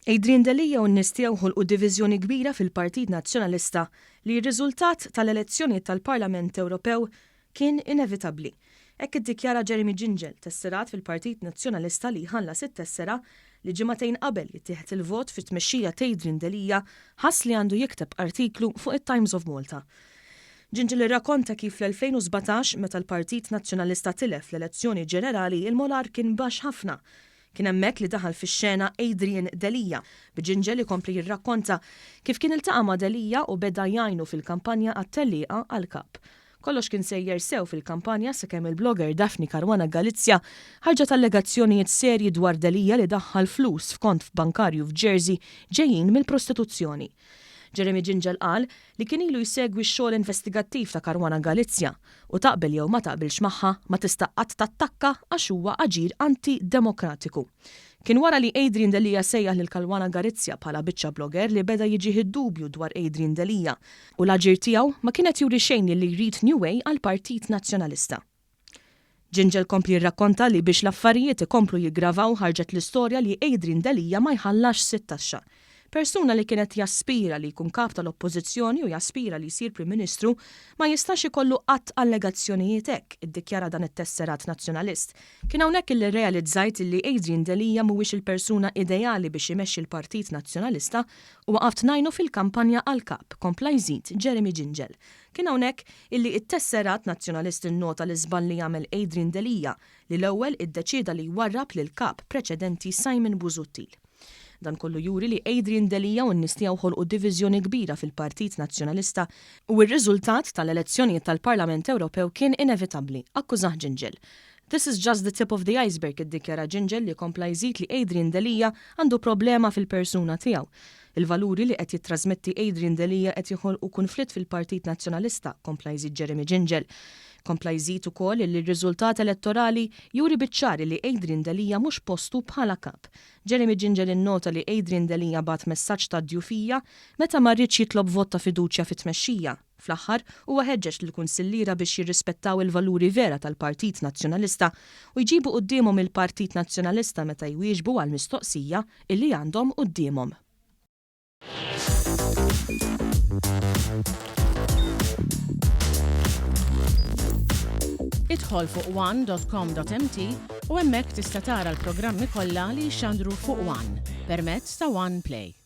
Adrian Delia u n-nies tiegħu ħolqu diviżjoni kbira fil-Partit Nazzjonalista li r-riżultat tal-elezzjonijiet tal-Parlament Ewropew kien inevitabbli. Hekk iddikjara Jeremy Gingell, tesserat fil-Partit Nazzjonalista li jħallas it-tessera li ġimagħtejn qabel jittieħed il-vot fit-tmexxija t'Adrian Delia ħass li għandu jikteb artiklu fuq it-Times of Malta. Gingell irrakonta kif fl-2017 meta l-Partit Nazzjonalista tilef l-elezzjoni ġenerali il-molar kien baxx ħafna Kien hemmhekk li daħal fix-xena Adrian Delia, b'Gingell ikompli jirrakkonta kif kien iltaqa' ma' Delia u beda jgħinu fil-kampanja għat-tellieqa għall-Kap. Kollox kien sejjer sew fil-kampanja sakemm il-blogger Daphne Caruana Galizia ħarġet allegazzjonijiet serji dwar Delia li daħħal flus f'kont bankarju f'Jersey ġejjin mill-prostituzzjoni. Jeremy Gingell qal li kien ilu jsegwi x-xogħol investigattiv ta' Caruana Galizia u taqbel jew ma taqbilx magħha ma tista' qatt tattakka għax huwa aġir anti-demokratiku. Kien wara li Adrian Delia sejjaħ lil Caruana Galizia bħala biċċa blogger li beda jiġih id-dubju dwar Adrian Delia u l-aġir tiegħu ma kien qed juri xejn li jrid new way għall-Partit Nazzjonalista. Gingell kompli jirrakkonta li biex l-affarijiet ikomplu jiggravaw ħarġet l-istorja li Adrian Delia ma jħallasx sit-taxxa. Persuna li kien qed jaspira li jkun kap tal-Oppożizzjoni u jaspira li jsir Prim Ministru ma jistax ikollu qatt allegazzjonijiet hekk, iddikjara dan it-tesserat Nazzjonalist. Kien hawnhekk illi rrealizzajt illi Adrian Delia mhuwiex il-persuna ideali biex imexxi l-Partit Nazzjonalista u waqaft ngħinu fil-kampanja għall-Kap, kompla jżid Jeremy Gingell. Kien hawnhekk illi it-tesserat Nazzjonalist innota l-iżball li għamel Adrian Delia li l-ewwel iddeċieda li jwarrab lill-Kap preċedenti Simon Busuttil. Dan kollu juri li Adrian Delia u n-nies tiegħu ħolqu diviżjoni kbira fil-Partit Nazzjonalista u r-riżultat tal-elezzjonijiet tal-Parlament Ewropew kien inevitabbli, akkużah Gingell. This is just the tip of the iceberg, iddikjara Gingell li kompla jżid li Adrian Delia għandu problema fil-persuna tiegħu. Il-valuri li qed jittrażmetti Adrian Delia qed joħolqu kunflitt fil-Partit Nazzjonalista, kompla jżid Jeremy Gingell. Kompla jżid ukoll illi r-riżultat elettorali juri biċ-ċar illi Adrian Delia mhux postu bħala Kap. Jeremy Gingell innota li Adrian Delia bagħat messaġġ ta' djufija meta ma riedx jitlob vot ta' fiduċja fit-tmexxija. Fl-aħħar, huwa ħeġġeġ lill-kunsilliera biex jirrispettaw il-valuri vera tal-Partit Nazzjonalista u jġibu quddiemhom il-Partit Nazzjonalista meta jwieġbu għall-mistoqsija illi għandhom quddiemhom. Idħol fuq one.com.mt u hemmhekk tista' tara l-programmi kollha li jixxandru fuq One permezz ta' One Play.